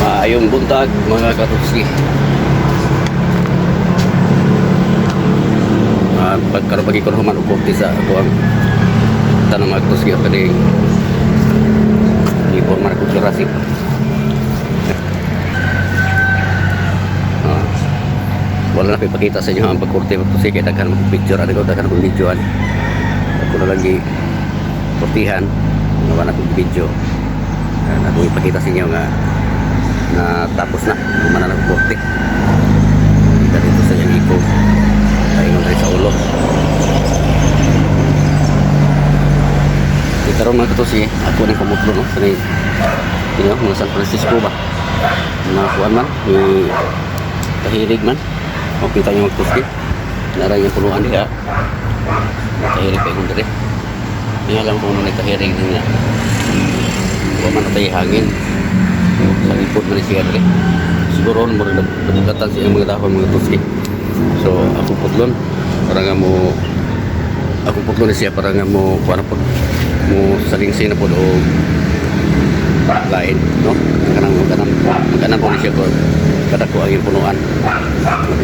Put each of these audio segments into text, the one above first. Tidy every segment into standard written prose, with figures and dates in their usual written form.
Maayong buntag, mga katutsi. Pagkaroon pag ikaw human og sa ako ang tanong, mga katutsi, kaning uniform man ko rasip. Ah, wala na ipakita sa inyo ang pagkurte, mga katutsi, kay daghan mo picture ani ko, daghan ko video ani. Ako na lang gi kurtihan nga wala akong video. Ako ipakita sa inyo nga na tapos na human na nagkurte. Kita dito sa iyang iko. Paingon rin sa ulo. Di karon, mga katusi, ako ni pamutlo, no? Kani kini mga San Francisco ba? Na kuan man ni kahirig man. O kita niyo, mga katusi. Naray yung punuan diha. Kahirig pa ingon diri. Hindi alam kung ano ni kahirig niya. Wa man natay hangin. Sa likod man ni siya diri. Siguro mo rin nabugatan siya ang mga dahon, mga katusi. So ako putlon para nga mo, ako putlon ni siya para nga mo kuan po, mo salingsing na pod og lain, no? Kanang po ni siya ko kadako ang iyang punuan.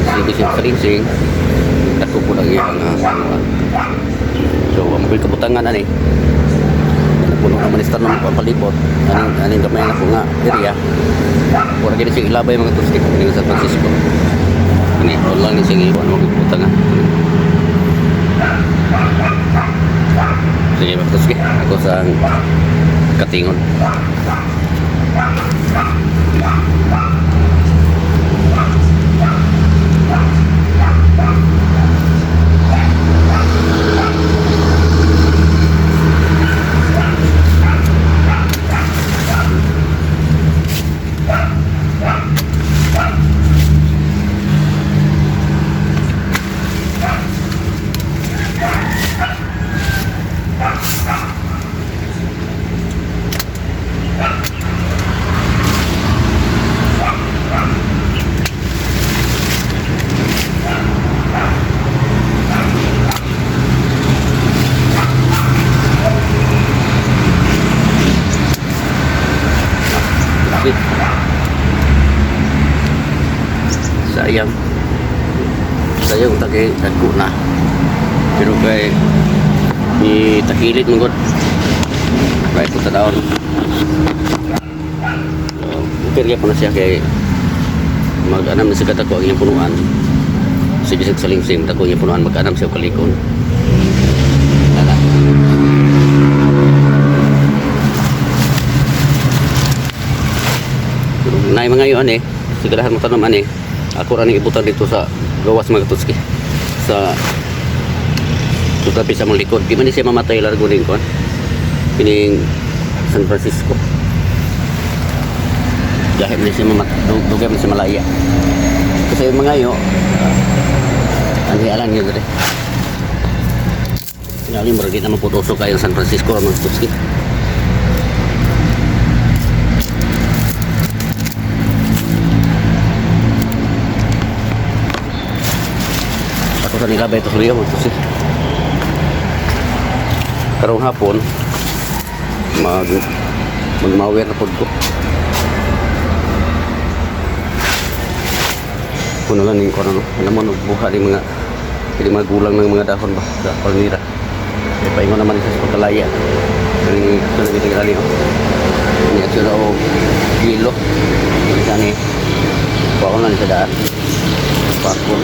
Sige siya salingsing, dako po ang iyang punuan. So ang mga kabutangan ani puno naman is tanom ang palibot aning aning gamay na po nga area. Pura gini siya ilabay, mga tuski, kini San Francisco. Kini lang ni siya iwan, mga kabutangan. Sige, mga tuski, ako sa katingon. Grabe. Sayang. Sayang tagay dagko na. Pero kay ni takilit man gud. Right po sa daon. So, okay rin po na siya kay mag-anam na siya katako ang iyang punuan. Sige sa salingsing, dako ang iyang punuan, mag-anam siya og kalikon. Lala. Pero naay mga yun eh. Sigurahan mo tanom ani. Ako ra ning ibutan dito sa gawas, mga tutski. Sa tutapi sa mong likod. Di man ni siya mamatay largo ning kon. Kining San Francisco. Dahil man siya mamatay, dugay man siya malaya. Kasi yung mga yo, ang hialan niyo dire. Tingali mo rin naman po kayo San Francisco mga tutski. Ako sa nila ba ito sa mga tutski. Karong hapon, magmawer na pod ko. Kuno lang ning kuno, no? Alam mo nagbuha ni mga kini mga gulang ng mga dahon ba sa palmira. Eh paingon naman isa sa pagkalaya. Kani ato na kita oh. Ni ato na og kilo. Isa ni. Kuha ko na ni sa daan. Pako.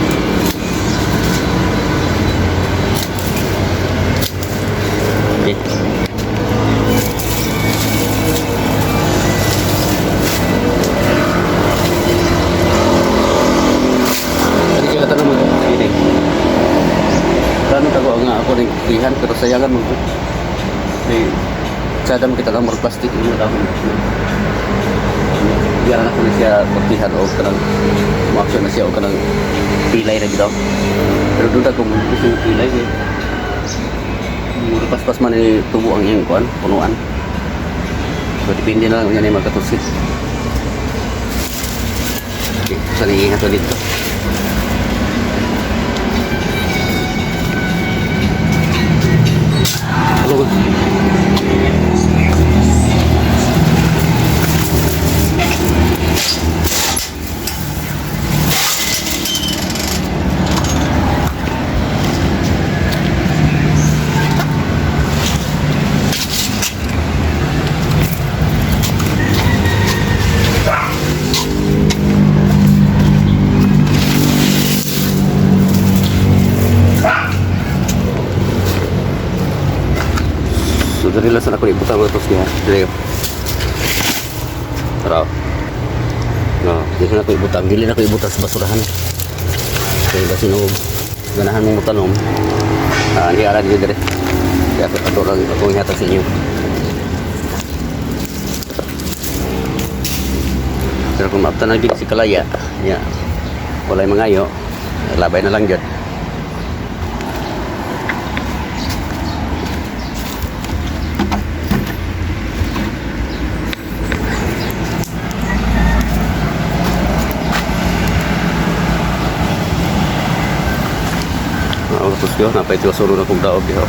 Okay. Kani siya katanong mo ini. Plano ta ko nga ako ning tihan pero sayangan mo ko. Di sada mo kita lang murag plastic yung dahon. Diyan na ko ni siya kurtihan o kanang mo-action na siya o kanang pilay na gid. Pero duda kung gusto yung pilay eh. Mura paspas man ni tubo ang iyang kuan, punuan. So depende na lang yan yung magkatusit. Okay, sa niingat ko dito. Hello ba? Dili sa nako ibutang, mga katuski, ha. Dili. Tara. No, dili na ko ibutang, dili na ko ibutang sa basurahan. Kay basin og ganahan mong tanom. Ah, di ara dili dire. Kaya ako ato lang akong ihatag sa inyo. Pero kung maabtan na gid si Kalaya, ya. Walay mangayo, labay na lang gyud. Ang tapos ko, napay tiwa solo na kong daog diho.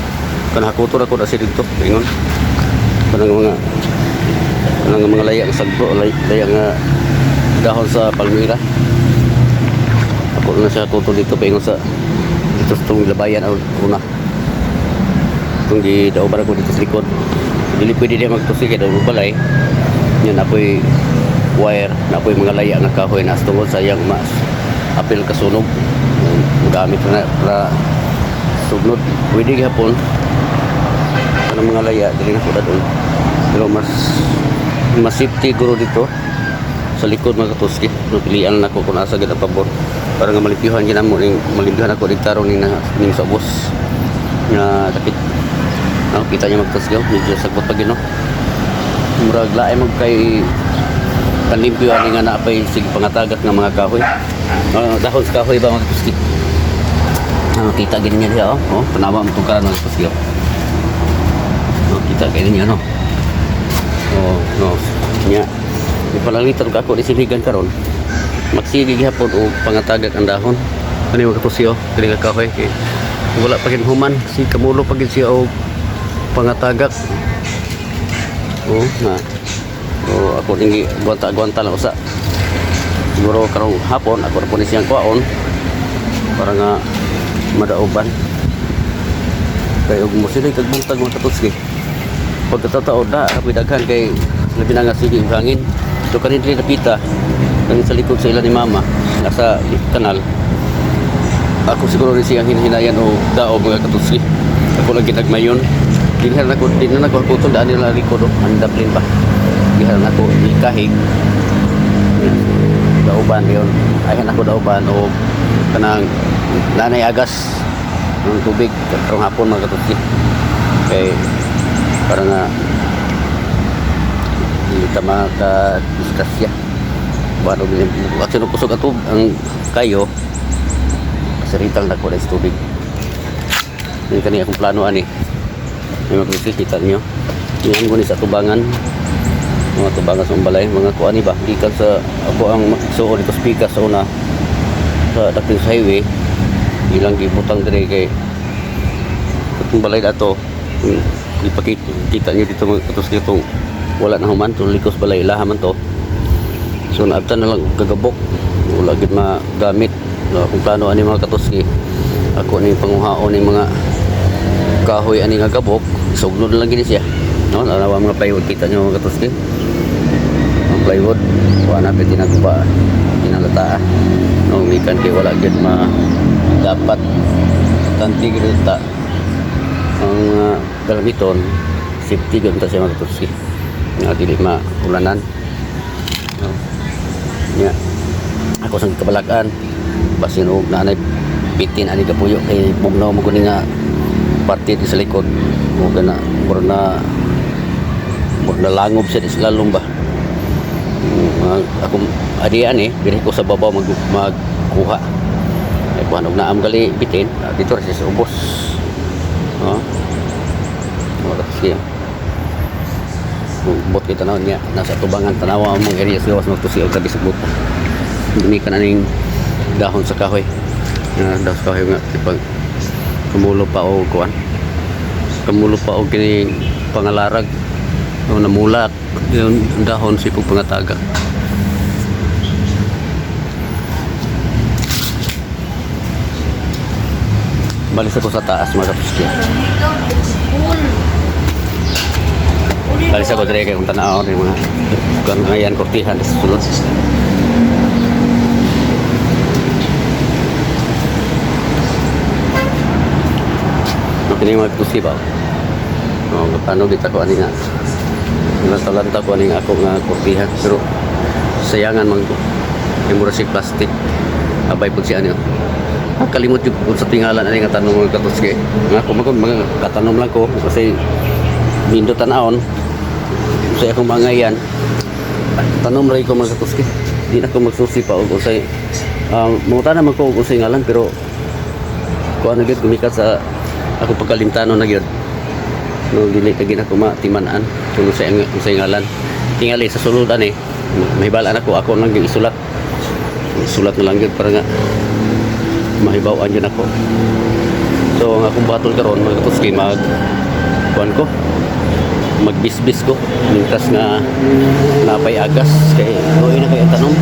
Kanang hakuto ra ko na si dito, ingon. Kanang mga laya nga sagbo, laya nga dahon sa palmira. Ako na siya hakuto dito paingon sa dito sa itong labayan ang una. Itong di daoban ako dito sa likod. Dili pwede diya magtusi kay daw balay. Yan ako'y wire, na ako'y mga laya nga kahoy na tungod sa iyang mas apil kasunog. Gamit na para sugnod. Pwede gihapon kanang mga laya dili na ko dadon. Pero mas mas safety guro dito sa likod, mga katuski. No, pilian na ko kung asa gid ang pabor para nga malimpyuhan gid mo ning malimpyuhan ako dito karon ning ning sa ubos nga dapit. No, kita niyo, mga katuski, oh, medyo sagbot pa gid, no. Murag lain mag kay panlimpyo ani nga naapay sige pangatagak nga mga kahoy. Dahon sa kahoy ba, mga katuski? Ah, kita gid niya diha, oh. Oh, tanawa mo tungkaran, mga katuski, oh. Oh, kita kay niya, no. Oh, no. Nya. Ipalalitan ka ako ni siligan karon. Magsige gihapon og pangatagak ang dahon. Kani, mga katuski, oh, kani nga kahoy kay wala pa gid human si kamulo pa gid siya og pangatagak. Oh, na. Oh, ako ning gwanta-gwanta lang usa. Siguro karong hapon ako ra po ni siyang kuhaon para nga madauban. Kay og mo sila kag buntag, mga katuski. Pagkatataod na, apoy daghan kay labi na nga sige og hangin. So kanin diri napita kani sa likod sa ila ni mama nasa kanal. Ako siguro rin siyang hinahinayan o daog, mga katuski. Ako lang ginagmayon. Dinhan ako, din na ako hakutol daan nila likod, oh. Ang daplin ba. Dihan ako ikahig. Dauban yun. Ayhan ako dauban o kanang nanay agas ng tubig karong hapon, mga katuski. Kay para nga hindi ta maka-disgrasya. Bago actually kusog ato ang kayo siritang dako na tubig. Yun kani akong plano ani. May mga kita niyo. Yan ko ni sa tubangan. Mga tubangan sa balay, mga kuan ba gikan sa ako ang makigsuon dito sa pikas sa una sa dapit sa highway ilang gibutang diri kay itong balay dato ipakita kita niyo dito, mga katos, dito wala na human itong likos balay ilaha man to. So naabtan na lang og gagabok, wala gid magamit. No, akong plano ani, mga katoski, ako ni panguhaon ni mga kahoy ani nga gabok, sugnod lang gini siya, no. Nawa mga plywood, kita niyo, mga katoski, ang plywood wala na pwede naguba kinalataa, no. Mikan kay wala gid ma dapat tanti gid ta ang gamiton, safety gyud ta siya, mga katoski, nga dili maulanan, no. Nya ako sa kabalakan basin og naanay bitin ani kapuyo kay bugnaw mo guni nga parte di sa likod mo gana mura na langob siya di sa lalom ba. Ako adian eh diri ko sa babaw magkuha ay kuha og naam gali bitin, dito ra siya sa ubos, oh. Wala siya bot kita na niya nasa tubangan. Tanawa ang mga area sa gawas magtusi og gabi sa buta. Gumi ka ning dahon sa kahoy. Nga dahon sa kahoy nga ipag kumulo pa og kuan, kamulo pa og kini pangalarag o namulak yung dahon sipog pangatagak. Balik ako sa taas, mga kapuskya. Balik ako dire kay kung tanaw ni mga kuan ngayan kortihan sa sulod. No, kini mga katuski ba? Oh, paano kita ko ani nga. Lantaw-lantaw ko ani nga ako nga kurtihan pero sayangan man ko. Kay mura siya plastic. Abay pud siya ani, oh. Ah, kalimot yung kung sa tingalan ani nga tanom, mga katuski. Nga ako man mga katanom lang ko kasi nindot tan-awon. Sa akong mga yan, tanom rin ko, mga katuski. Di na ko magsusi pa og unsay manguta naman ko og unsay ngalan, pero kuan na gyud, gumikat sa ako pagkalimtanon na gyud. No, dili ka gina ko matiman-an kung unsay ngalan. Tingali sa sulod ani, mahibalaan ako, ako lang gyud isulat. Isulat na lang gyud para nga mahibaw-an yun ako. So ang akong batol karon, mga katuski, mag kuan ko, magbisbis ko mingkas nga napay agas kay luoy na kay tanom.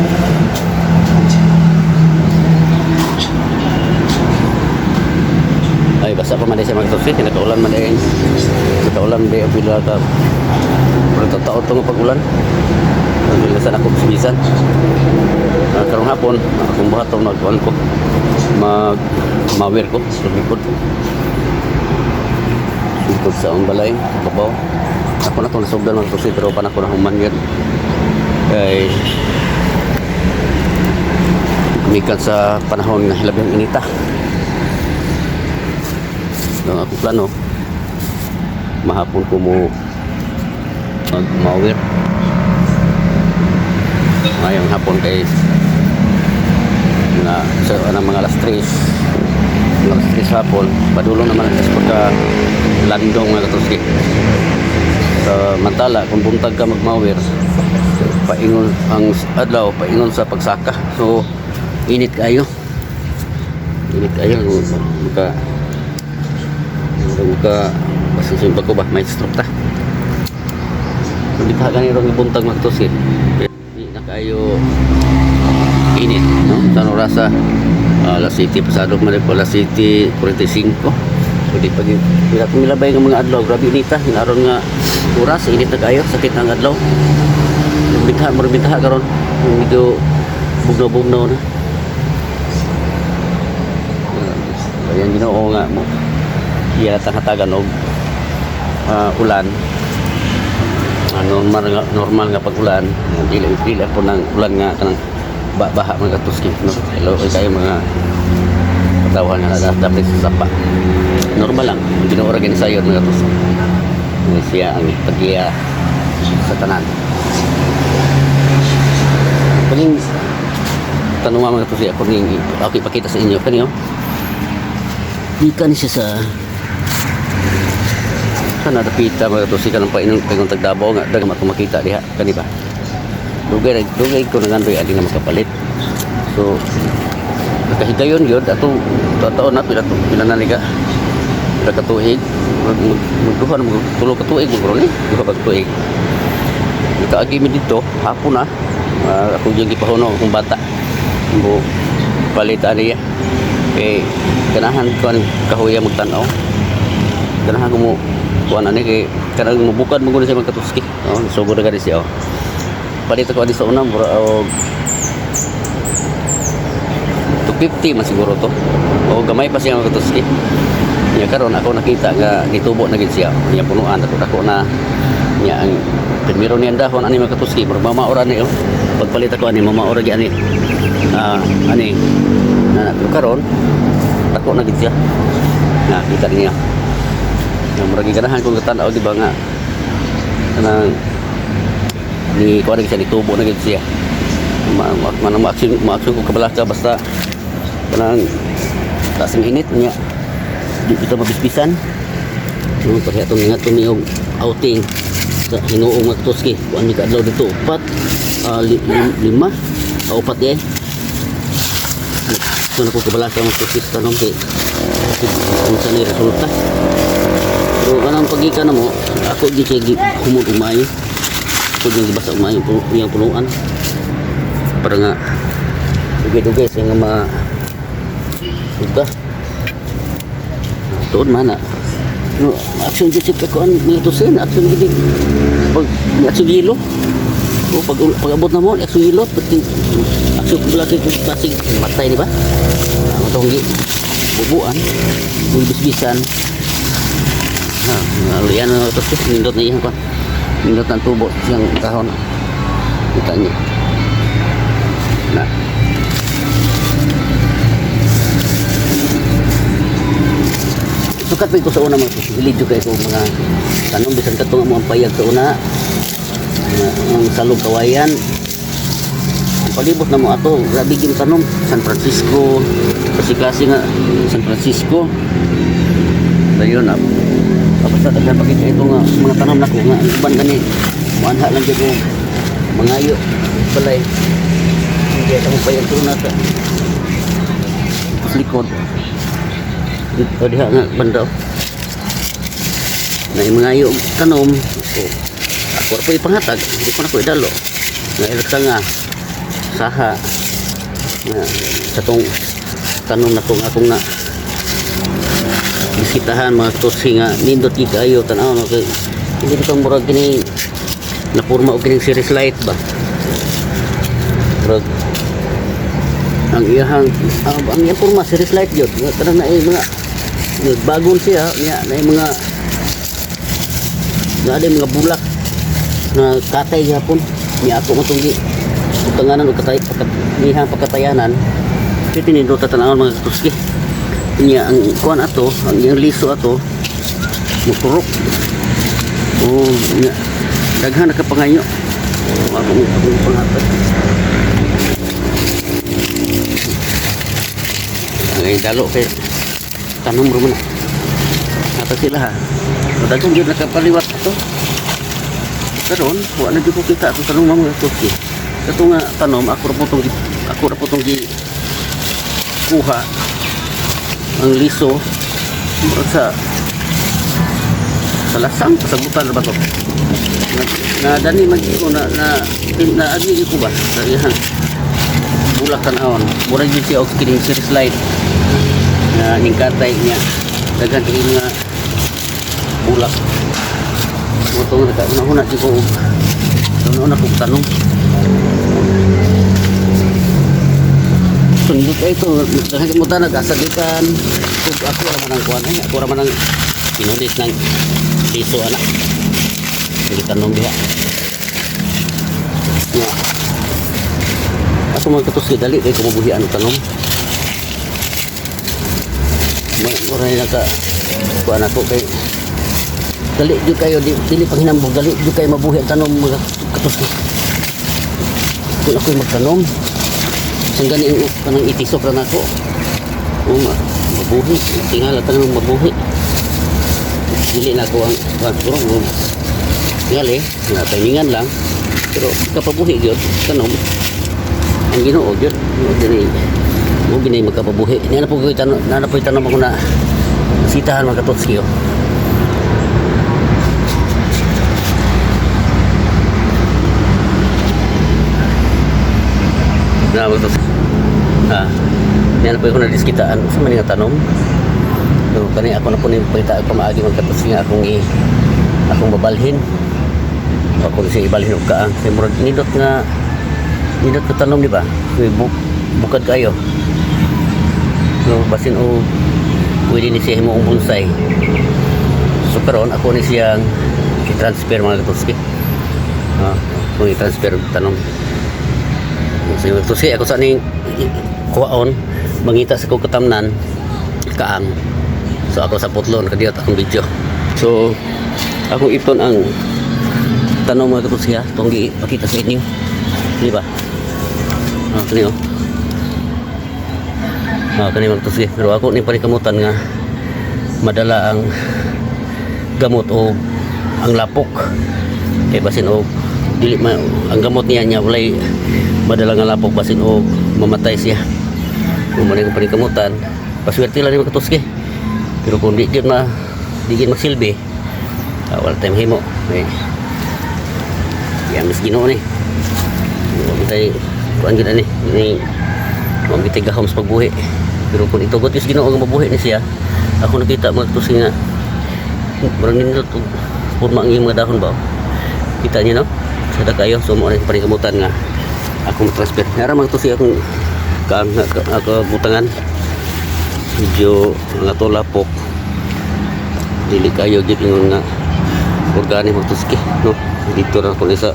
Ay, basta pa man siya, mga katuski, kinakaulan man din. Nakaulan di ang pila ka pero taon to nga pag-ulan. Ang sa ako bisbisan. Karong hapon, akong buhaton, magkuan ko. Mag mawir ko sa likod. Likod sa akong balay, babaw. Ako na itong nasugdan, mga katuski, pero pa na ako na human yun. Kay gumikan sa panahon nga hilabing inita. Ang akong plano, mahapon ko mo magmawir. Ngayong hapon kay mga sa ano, mga alas 3, mga alas 3 hapon, padulong naman ang pagka landong, mga katuski. Sa mantala kung buntag ka magmawir, paingon ang adlaw, paingon sa pagsaka, so init kayo, init kayo. Maka maka basta simba ko ba, may stroke ta. Hindi ka gani rong buntag magtusin. Di na kayo init, no? Sa orasa, alas 7 pasado man ko, alas 7:45. So di pa gyud. Pila kong milabay nga mga adlaw, grabe inita aron nga oras, init na kayo, sakit na ang adlaw. Bintaha, murag bintaha karon. Medyo bugnaw-bugnaw na. Ayan, Ginoo nga mo. Iya hatagan og ulan. Normal nga pag-ulan, dili dili po ng ulan nga kanang baha, mga katuski, no? Hello kay kayo mga katawan nga dapat sa sapa. Normal lang, Ginoo ra gani sayon, mga katuski. Nga siya ang tagiya sa tanan. Kaning tanong, mga katuski, ako ning ako ipakita sa inyo kani, oh. Gikan siya sa kana dapita, mga katuski, kanang painon kay tagdabaw nga daga matong makita diha kani ba. Dugay dugay ko nangandoy ani nga makapalit. So nakahigayon gyud atong taon na pila to, pila na ni ka, pila ka tuig, mag mag magduha na, mag 3 ka tuig magro ni, 2 ka tuig. Nakaagi mi dito hapon na. Ako yung gipahuno akong bata mo palit ani kay ganahan ko ani kahuya magtan-aw, ganahan ko mo kuan ani kay kanang mubukad mo gud siya, mga katuski, oh. Sugod na gani siya, oh. Palit ako ani sa una, mura og 250 man siguro to o gamay pa siya, mga katuski. Nya karon ako nakita nga nitubo na gid siya, nya punuan ako dako na nya. Ang primero niyang dahon ani, mga katuski, murag mamaora ni, oh. Pagpalit ako ani, mamaora gi ani, ani na, pero karon dako na gid siya. Nakita niya nga murag ganahan kong tan-aw, di ba, nga kanang ni kuan siya, nitubo na gid siya. Ma ma ma ma-action ma-action ko kabalaka basta kanang taas ang init niya, di kita mabisbisan, no? Pareha itong nga itong og outing sa hinuong, mga katuski. Kuan mi kaadlaw dito, upat, lima, upat eh. So na ko kabalaka, mga katuski, sa tanom kay kung saan ni resulta. Pero kanang pagika na mo, ako di siya humod og maayo. Ako di gibasa og maayo iyang punuan para nga dugay-dugay siya nga ma suga. Tuod man na. No, action jud siya kuan, mga tusin, action gid pag action hilo. O pag pag-abot na mo, action hilo, pati action laki ko basig matay di ba? Ang atong gi bubuan, bisbisan. Ha, yan mga katuski, nindot na iyang kuan. Nindot na ang tubo siyang kahon. Kita niyo. Na. Sukat pa ko sa una mga katuski. Hilig jud kay ko mga tanom bisan katong mo ang payag sa una. Nga, ang salog kawayan. Ang palibot na mo ato, grabe gyud tanom. San Francisco, kasi klase nga San Francisco. Dayon ah. Basta daghan pakita ito nga mga tanom nako nga ang uban gani. Muanha lang jud ko mangayo balay. Hindi ako payag tuna ta. Tapos likod. Dito diha nga banda. Oh. Na mangayo og tanom. Oh. Ako ra po ipangatag, hindi ko na ko idalo. Nga ilagsa nga saha nga sa tong tanom na tong akong na bisitahan mga tutsi nga nindot gid kaayo tan-aw no kay hindi ko murag kini napurma og kining series light ba, murag ang iyahang ang iyang porma series light jud nga kanang naay mga nagbagon siya niya, naay mga naay mga bulak na katay gihapon niya. Ako man tong gi utanganan og katay pagkat nihang pagkatayanan. Kaya tinindot tan-awon mga katuski niya ang kuan ato, ang iyang liso ato muturok. Oh, nya daghan na kapangayo. Oh, akong panghatag ang dalo kay tanom ra man na nata sila ha. Daghan gyud nakapaliwat ato. Karon wa na jud ko kita atong tanom mga katuski. Kato nga tanom ako ra po tong gi kuha ang liso. Murag sa lasang kasagutan ra ba to na, na dani mag ko na na na agi ko ba sa iyang bulak tan-awon. Murag gyud siya og kining series light na ning katay niya, daghan kay nga bulak mo to. Nakauna-una jud ko og una-una kog tanong. Sundot ay ito, daghan mo ta nagasagitan. Kung ako ra man ang kuan ay, ako ra man ang pinulit ng piso ana. Sige tanong diha. Nga. Ako mga katus dali kay kumubuhi ang tanong. Mura na ka kuan ako kay dali jud kayo di, dili panghinambog, dali jud kayo mabuhi ang tanom mga katus. Kung ako'y magtanom, sang gani ang kanang itisok ra nako. O mabuhi, tingala tanong mabuhi. Dili na ako ang kuan siguro mo. Tingali, nga timingan lang. Pero kapabuhi gyud tanom. Ang Ginoo gyud, mo dili mo gini magkapabuhi. Niya na po ko'y tanom, na po tanom ako na sitahan mga katotski oh. Na mga katotski. Ah, niya na po ako nadiskitaan. Sa man nga tanom. So, kani ako na po ni pangita pamaagi mga katotski nga akong babalhin. Ako siya ibalhin og kaang. Kay murag nindot nga tanom di ba? Kay bukad kayo. So, basin o pwede ni siya himong bonsai. So karon ako ni siyang i-transfer mga katotski. Ah, kung i-transfer og tanom. So mga katotski, ako sa ning kuwaon mangita sa kong katamnan kaang. So ako sa putlon kadiyot akong video. So akong ipon ang tanom mga katotski ha, itong ipakita sa inyo. Di ba? Ah, kani oh. Ah, kani mga katotski. Pero ako ni panikamutan nga madala ang gamot o ang lapok. Kay basin og dili ma, ang gamot niya niya walay madala nga lapok, basin og mamatay siya. Kung man ang panikamutan, paswerte lang ni mga katotski. Pero kung di gyud ma di gyud magsilbi, ah, wala tayong himo. Okay. Yan mas Ginoo ni. Wa bitay kuan gyud ani ni, wa bitay gahom sa pagbuhi. Pero kung itugot is Ginoo nga mabuhi ni siya, ako nakita mga katuski nga murag nindot og porma ang iyang mga dahon ba. Kita niyo no? Sada kayo, so mo na yung panikamutan nga akong transfer. Nara mga katuski akong kaang ako butangan. Medyo ang ato lapok. Dili kayo gyud ingon nga organic, mga tuski, no? Dito ra ko ni sa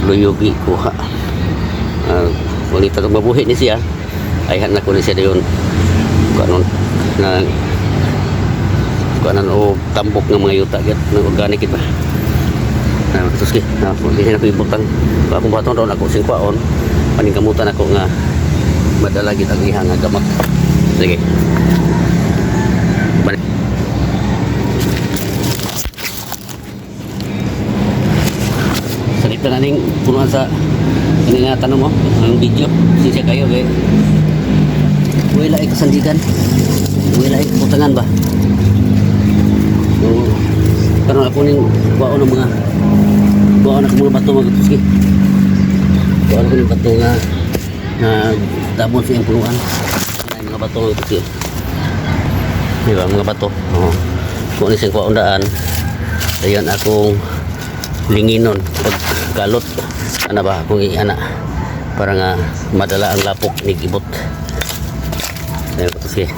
Luyugi kuha. Kung mabuhi ni siya, ayhan na ko ni siya dayon kanon na kuanan o tambok ng mga yuta gyud ng organic gyud ba. Na mga tuski, na kung di na ko ibutang akong buhaton ron ako sing kwaon, paningkamutan ako nga madala gyud ang iha nga gamot. Sige. Balik. Salita na ning punuan sa ini nga tanong mo, ang video. Sinsya kayo kay wala ay kasandigan. Wala ay butangan ba. So, karon ako ning kuwaon ng mga kuwaon ako mga bato, mga tuski. Kuwaon ako ng bato nga na dabon sa iyang punuan. Ay, mga bato, mga tuski. Di ba, mga bato? Oo. Kung ano siyang kuwaon daan, ayan akong linginon pag kalot ana ba akong iana para nga madala ang lapok ni gibot. Ayun ko, sige.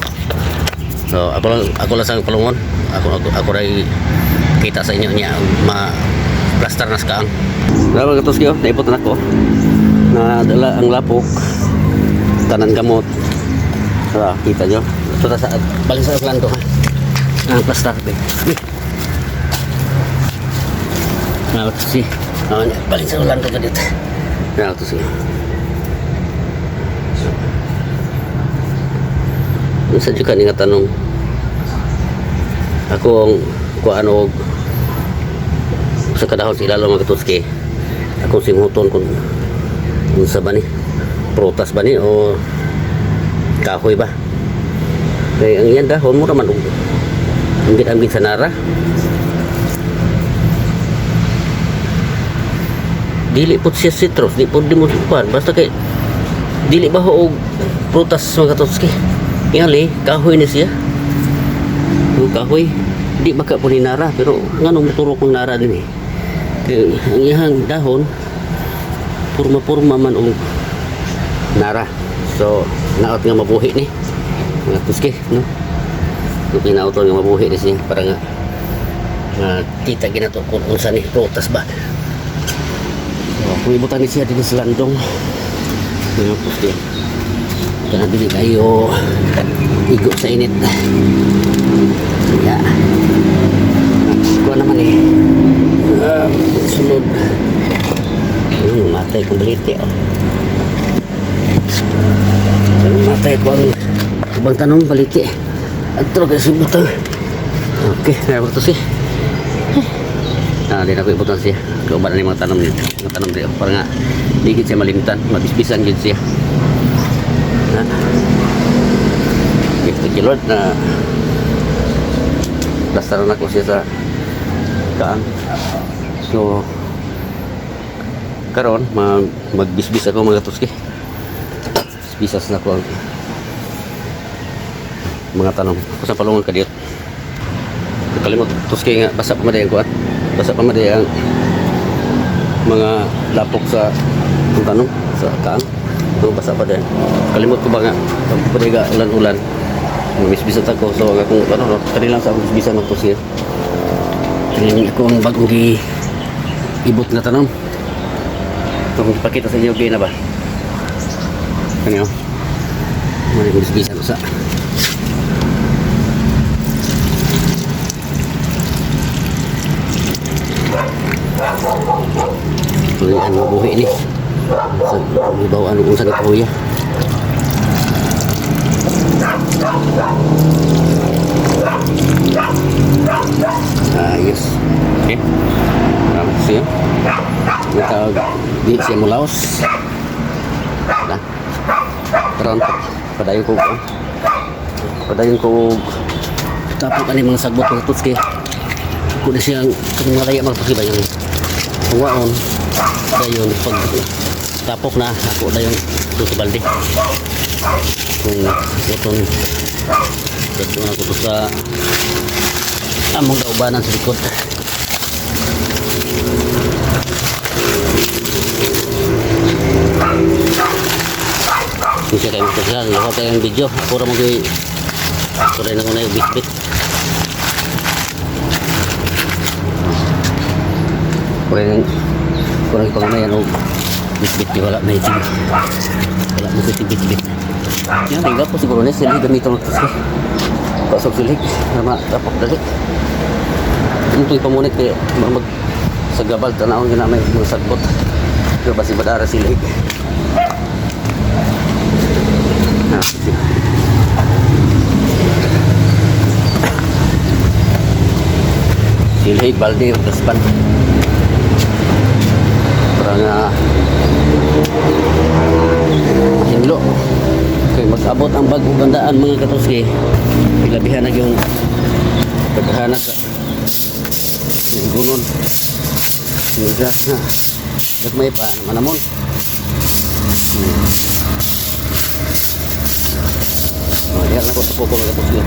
So ako lang sa palungon ako ray kita sa inyo niya ma plaster na sa kaang. Wala, mga katuski, oh, naipot na ako, nadala ang lapok, tanan gamot. So, kita nyo ito ta sa balik sa Orlando ha ang plaster be. Be. Mga katuski. Ah, balik sa Orlando ka dito. Mga katuski. Unsa jud ka ni nga tanong? Ako ang kuan og sa kadahon sa ilalo, mga katuski. Akong simhuton kung unsa ba ni? Prutas ba ni o kahoy ba? Kay ang iyan dahon mo raman og ambit-ambit sa nara. Dili pud siya citrus, di pud di mo kuan basta kay dili ba og prutas, mga katuski. Ngali, kahoy ni siya. Yung kahoy, di baka po ni nara, pero nganong muturo kong nara din eh. Kay ang iyang dahon, purma-purma man og nara. So, naot nga mabuhi ni, mga tuski, no? So, pinauton nga mabuhi ni siya para nga nga kita ginato kung unsa ni, prutas ba. So, kung ibutan ni siya din sa landong, mga tuski. Kana dili kayo igo sa init. Ya. Kuha naman eh. Sunod. Matay kong balite. Oh. Matay ko ang ubang tanong balite. Adto kay butang. Okay, na to si. Ah, di na ko ibutang siya. Kauban na ni mga tanom dito. Mga tanom dito. Para nga, di gid siya malimtan. Mabisbisan gid siya. Na. Okay, thank you Lord na plaster na ko siya sa kaang. So, karon magbisbis ako, mga tuski. Bisas na ko ang mga tanong. Ako sa palungan kadiyot. Kalimot, tuski, nga basa pa man ang kuan. Basa pa man ang mga lapok sa ang tanong sa kaang. So, basa pa din. Kalimot ko ba nga pag pwede ga ulan-ulan. Mamisbisat ako. So, ang akong ano, no, kanilang sa akong bisbisan ng tuski. Tingnan ako ang bagong gi ibot nga tanom. Ito kung ipakita sa inyo, okay na ba? Ano yun? Muna yung bisbisan sa. Ito yung ano, buhi ni. Sa ibaw ano kung sa kahuya. Ayos. Okay. Siya. Natawag di siya mo laos. Na. Karon padayon ko. Padayon ko tapok ani mga sagbot, mga tutski. Kung siya kung malaya, mga tutski ba yung huwaon dayon pag tapok na ako dayon do sa balde. Kung buton doon ako to sa among daubanan sa likod. Kung siya kayo magkasal, luha tayo ang video. Ako ra mag-uwi. Ako rin ako na yung bitbit. Kurang kurang pangamayan og bitbit di wala may tig. Wala mo tig bitbit. Yan, tinggal po siguro ni sila gamiton ng tuski. Pasok silig, nama tapok dali. Ito ipamunit kay mag sa gabal tanawon gina may mga sagbot. Pero basi badara silig. Ah, sige. Silhig, balde, daspan. Para nga hinlo. Okay, mag-abot ang bagong bandaan, mga katuski. Ilabihan na yung paghahanap sa gunon. Yung grass na. Gagmay pa, manamon. Oh, diyan lang ko sa poko, mga katuski.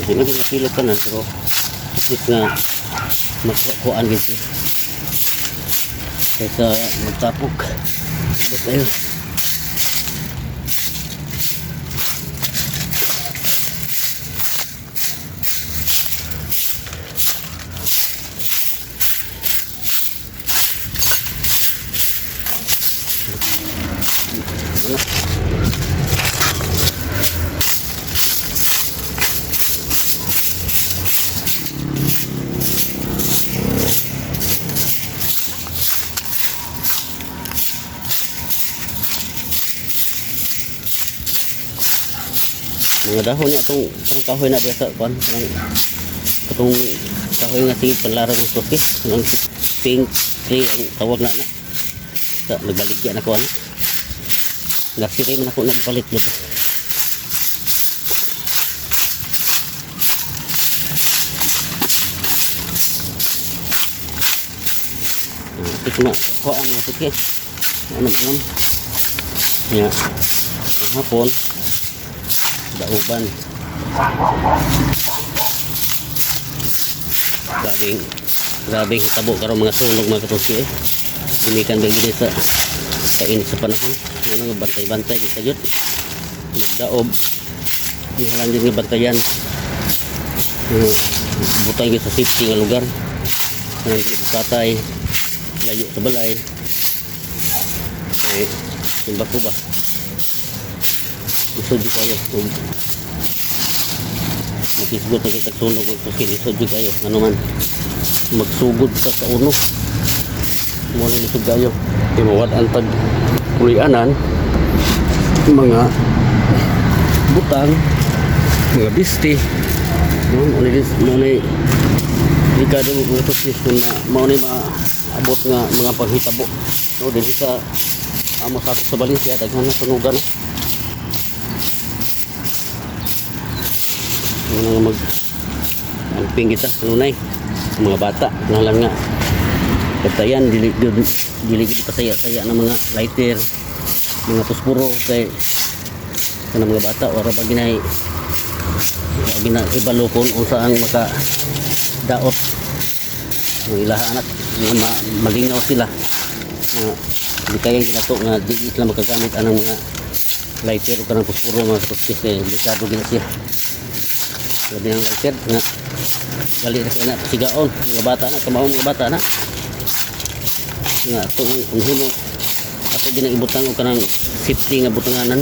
Di man napilot ka na, pero at least nga makuhaan gid siya. Kaysa magtapok. Abot tayo. Ano? Mga dahon niya itong parang kahoy na sa kuan, parang itong kahoy nga sige panlarang ng toki, ang pink tree ang tawag na na. Sa nagbaligya na ko ano. Nursery man ako nagpalit gud. Ito na, kuhaan mga toki. Ano ano? Ya. Ang hapon, dauban. Grabing, grabing hitabo karon mga sunog, mga katuki eh. Gumikan ba gini sa kainit sa panahon. Ano nga bantay-bantay kita gyud. Magdaob. Di halang din nga bantayan. Butang gyud sa safety nga lugar. Ang patay layo sa balay. Eh, simba ko ba? Lisod jud kayo. Kung makisgot na kita sunog og tuski, lisod jud kayo. Ano man, magsugod sa uno. Mo na lisod kayo. Timuwat ang tag pulianan, mga butang, mga bisti. No, mo ni mo ni delikado mga tuski kung na mao ni maabot nga mga panghitabo. No, dinhi sa amo sa ato sa Valencia, daghan na sunugan na. Ano nga mag ang kita kanunay mga bata nga lang nga patayan dili dili dili gid pasaya-saya ng mga lighter, mga posporo, kay kanang mga bata ora pa ginay wa gina ibalo kon unsa ang maka daot ang ilaha anak nga malingaw sila nga di kaya ginato nga di sila makagamit anang mga lighter o kanang posporo, mga katuskis, kay delikado gina siya. Labi ng lighter nga dali na kaya na sigaon mga bata na kamao mga bata na nga ato ang himo ato ginaibutang og kanang safety nga butanganan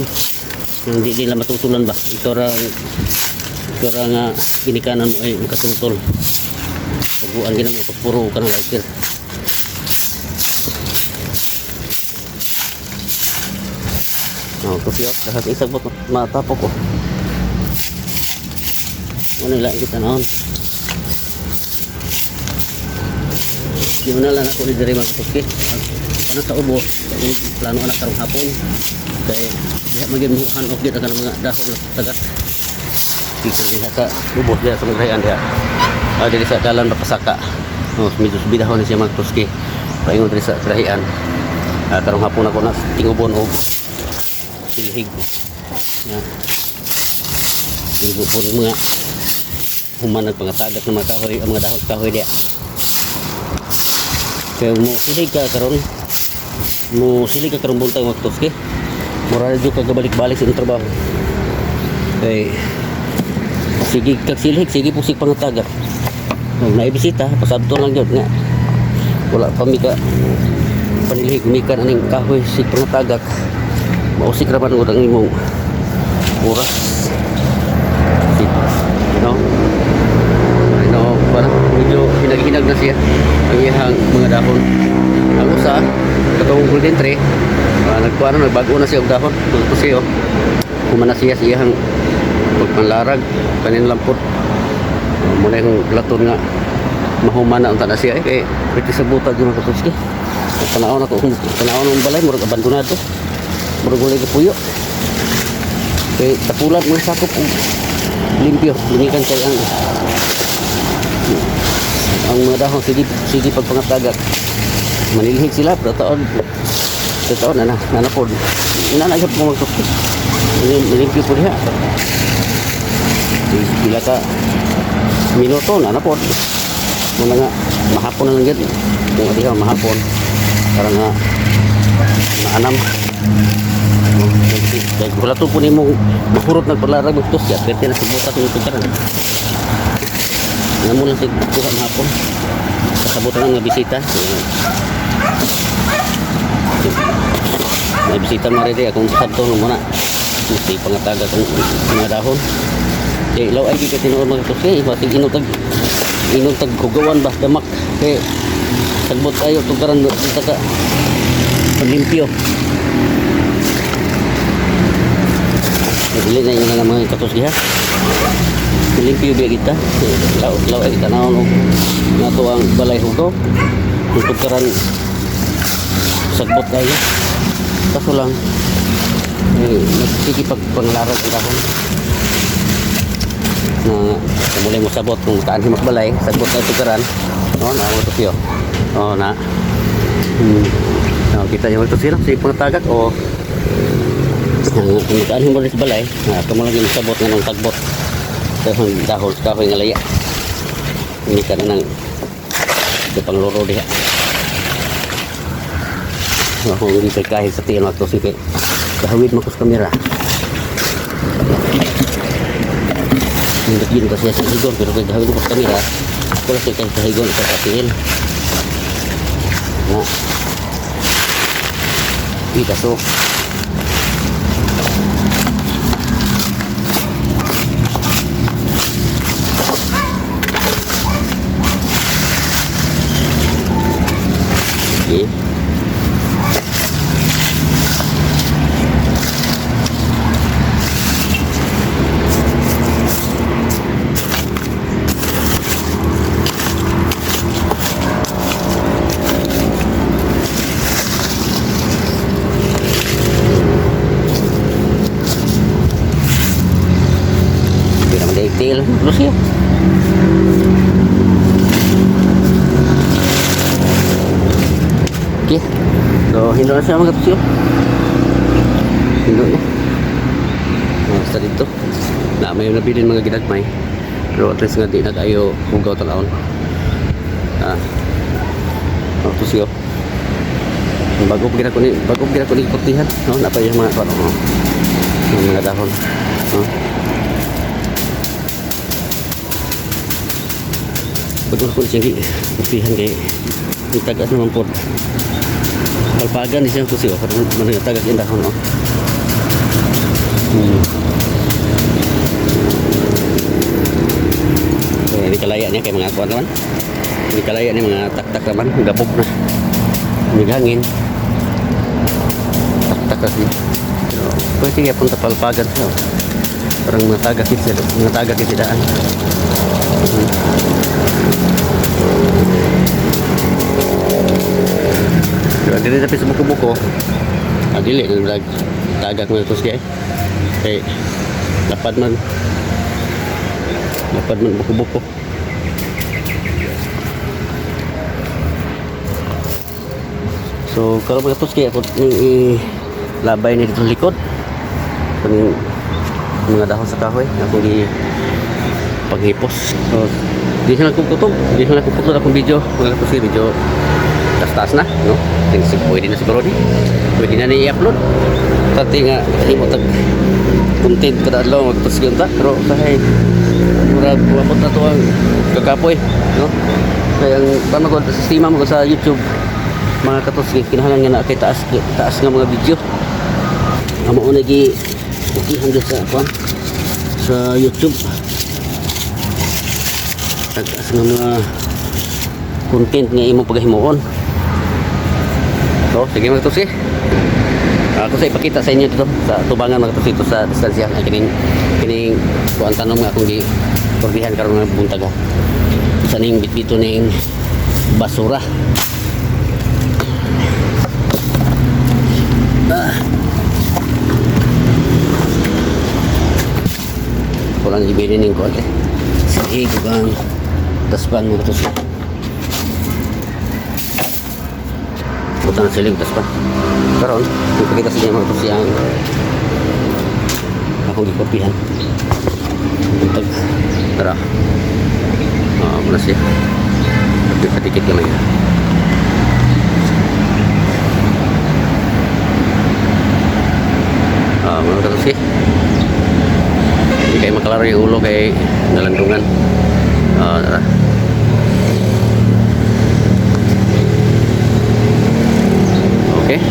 nang di nila matutulan ba. Ikaw ra nga ginikanan mo ay makatultol taguan gina mo puro kanang lighter. Oh, kasi oh, lahat isang bot matapok ko. Ano lang kita noon. Di na lang ako ni diri, mga katuki. Ano sa ubo, ang plano anak karong hapon. Kay diha magin muhan og kita kanang mga dahon na tagat. Kita diha sa ubos diha sa magdayan diha. Ah, diri sa dalan mapasaka. Oh, medyo bidahon ni siya, mga katuki. Paingon diri sa dahian. Ah, karong hapon ako na tingubon og silhig. Ya. Tingubon mga human nagpangatagat ng mga kahoy, ang mga dahon kahoy diha. Kaya mo silig ka karon, mo silig ka karon buntag, mga katuski. Mura na kag balik-balik sa imong trabaho. Kay sige kag silhig, sige po sig pangatagak. Kung naibisita, pasabto lang yun nga. Wala pa mi ka panilhig mikan aning kahoy sig pangatagak. Mausik ra man gud ang imong oras. Si, no? Ay, no, parang medyo hinag-hinag na siya ang iyang mga dahon. Ang usa, katong golden tree, nagkuano, nagbago na siya og dahon. Ito siya, oh. Human na siya sa iyang pagpanlarag, kanin lampot. Muna yung platon nga mahuman na unta na siya eh, kay pwede sa butag yung mga katuski. Tanaw na ko, tanaw ng balay, murag abandonado. Murag walay kapuyo. Kay tapulan mga sakop og limpyo, lumikan kay ang mga dahon sige sige pagpangatagak. Manilhig sila pero taon sa taon na na na pod. Ina na gyud mo magtukti. Limpyo po diha. Pila ka minuto na na pod. Muna nga mahapon na lang gyud. Kung diha mahapon para nga maanam. Kaya wala to po nimo mahurot nagpalarag magtus ya, pwede na subutas ng tugaran. Ano mo lang sig kuha mahapon. Kasabutan nga bisita. May bisita mo rin akong sabto ng muna. Musti pangataga kung mga dahon. Kay ilaw ay di ka tinuod mga tusi, basig inog tag hugawan ba damak. Kay sagbot kayo tugaran dito ka limpyo. Dili na yun na mga katusgi ha. Limpyo biya kita. Law law ay tanaw no. Nga to ang balay hugaw. Kung tugaran sagbot kayo. Kaso lang eh, nagsikipagpanglarag ang dahon na muli mo sabot kung kaan si balay sagbot na tugaran no na mo tukyo oh na no, kita niyo ito sila si pangatagak o kung kaan mo sa balay na kamo lang yung sabot nga nung tagbot dahon dahon kahoy nga laya hindi ka na nang sa pangluro diha. Ako hindi kay kahit sa tiyan mga tusi kay kahawid mo ko sa kamera. Hindi yun kasi sa higon pero kay kahawid mo ko sa kamera wala siya kay kahigon sa katiil. Na. Ika so. Okay. Hindi naman daigtil. Lucia. Okay. So, hindo na siya mga katusyo. Hindo na. Oh, basta dito. Na may nabilin mga ginagmay. Pero at least nga di na kayo hugaw talawon. Ah. Oh, tusyo. Bago pa ko ni kurtihan, no? Napa yung mga ano, oh. Yung mga dahon. No? Bago ko siya kurtihan kay itagas naman po. Palpagan ni siya tusyo, pero mga tagas yung dahon, no? So, ini kalaya niya kay mga kuan naman. Ini kalaya niya mga taktak naman, gabog na. May hangin. Taktak kasi. Pero pwede kaya punta palpagan siya. Oh. Parang mga tagak sila, mga tagak sila daan. Pero dili tapi sa buko-buko. Ah, dili nang tagak mga tusgi. Kay lapad man. Lapad man buko-buko. So karon mga tuski ako ni labay ni dito sa likod. Kaning mga dahon sa kahoy ako gi paghipos. So di na lang kong putol, di na lang kong putol akong video. Mga tuski medyo tas Taas na, no? Think pwede na siguro ni. Pwede na ni i-upload. Tati nga himo tag content kada adlaw magtusgi unta, pero usahay murag buabot na to ang kagapoy, no? Kaya ang paano ko sistema mo sa YouTube, mga katuski, kinahanglan nga na kay taas taas nga mga video. Amo una gi ukihan gyud sa kuan sa YouTube, taas nga mga content nga imong pagahimuon. So sige, mga katuski, ako sa ipakita sa inyo dito sa tubangan, mga katuski, dito sa distansya ang kining kining kuan tanom nga akong gi kurbihan karon nga buntag ha. Sa ning bitbito ning basura. Ah. Kulang ibili ning kuan eh. Sige, ang daspan, mga katuski. Butang silig daspan. Karon, ipakita sa inyo, mga katuski, ang akong gikurbihan. Buntag. Tara. Ah, muna siya. Padikit gamay. Ah, mga katuski. Hindi kayo maklaro yung ulo kay nalandungan. Ah, tara. Okay.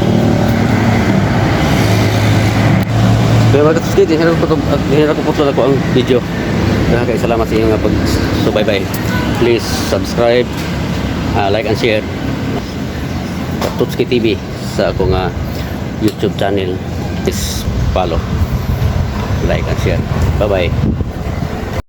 Pero mga katuski, dinhira ko putol ako ang video. Kaya kay salamat sa inyong nga pagsubaybay. Please subscribe, like and share. Katutski TV sa akong YouTube channel. Please follow, like and share. Bye-bye.